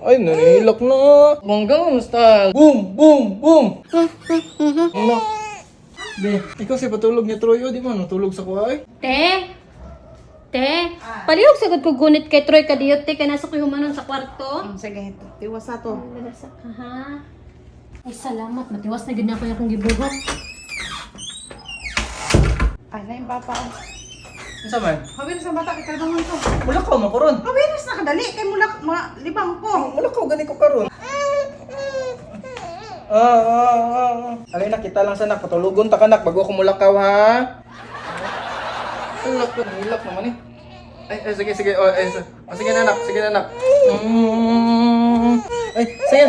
Ay, nanihilak na. Gangnam Style. Boom, boom, boom. Ano? Be, ikaw si patulog ni Troy, oh, di ba? Natulog sa kuha, ay. Te! Te! Palihog sagod ko gunit kay Troy kadiyot te kay nasa ko'y humanon sa kwarto. Sige, tiwas na to. Nagasa ka ha. Ay salamat, matiwas na gid na ako yung akong gibuhat. Ay, na yung papa. Oh. Unsa man? Hawin sa bata, kay kalbangon ko. Mulakaw man ko ron. Hawin na kadali, kay mula, mga libang ko. Mulakaw gani ko karon. Ah, ah, ah, ah. Alay na, kita lang sa nak. Patulugon ta ka nak bago ako mulakaw, ha? Alak ko, nilak naman eh. Ay, ay, sige, sige. Oh, ay, oh, sige na, nak. Sige na, nak. Ay, sige.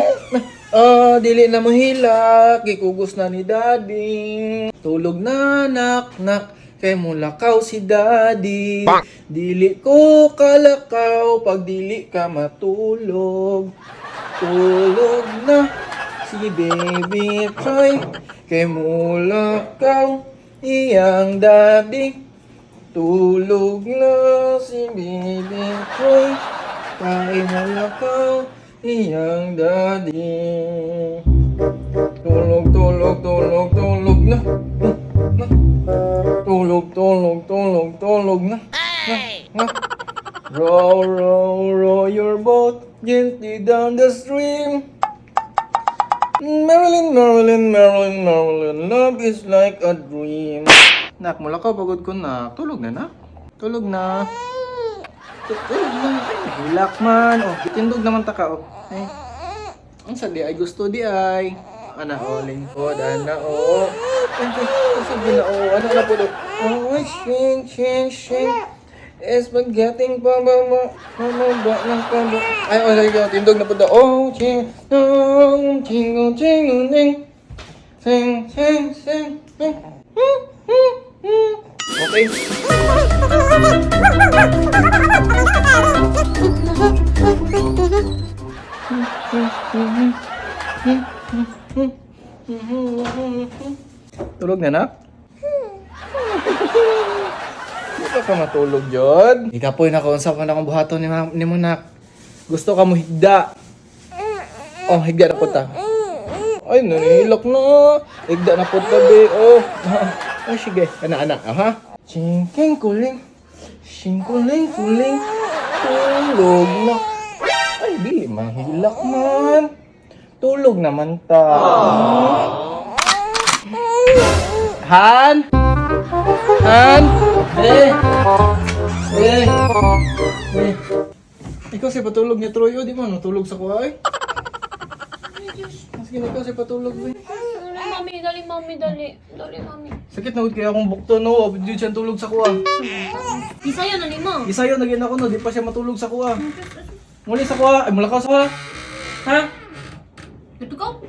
Oh, dili na mo hilak. Gikugos na ni Daddy. Tulog na, nak, nak. Kay mulakaw si Daddy. Dili ko kalakaw pag dili ka matulog. Tulog na si Baby Troy. Kay mulakaw iyang daddy. Tulog na si Baby Troy. Kay mulakaw iyang daddy. Tulog, tulog, tulog, tulog na. Na. Tulog, tulog, tulog, tulog na. Na, na. Row, row, row your boat gently down the stream. Marilyn, Marilyn, Marilyn, Marilyn, love is like a dream. Nak, mula ka, pagod ko na. Tulog na, nak. Tulog na. Tulog na. Ay, nahilak man. Oh, tindog naman ta ka, oh. Ay. Ang sa di ay gusto di ay. Ana, oh, lingkod, ana, oh. Ay, ay, ang sabi na, oh, ano na po do. Oh, ay, shing, shing, shing. Spaghetti pababa, pababa ng pababa. Ay, oh, sige, tindog na po do. Oh, ching, dong, ching, oh, ching, oh, ching. Sing, sing, sing, sing. Okay. Tulog na, nak? Di pa ka matulog, Jod? Ikapoy na kaunsa pa na akong buhaton ni mo, nak. Gusto ka mo higda. Oh, higda na po ta. Ay, nanihilak na. Higda na po ta, be. Oh. Ay, sige. Ana, ana. Aha. Chingking kuling. Singkuling kuling. Tulog na. Ay, dili man. Hilak man. Tulog naman ta. Han? Han? Eh! Eh! Eh! Ikaw si patulog ni Troy, oh, di ba? Natulog sa kuha, eh. Sige, ikaw si patulog, eh. Dali mami, dali mami, dali. Dali mami. Sakit na kaya akong bukto, no? Di siya tulog sa kuha. Isayo na nimo. Isa yun, naging ako, no? Di pa siya matulog sa kuha. Muli sa kuha. Ay, mula ka sa kuha. Ha? Ito ko.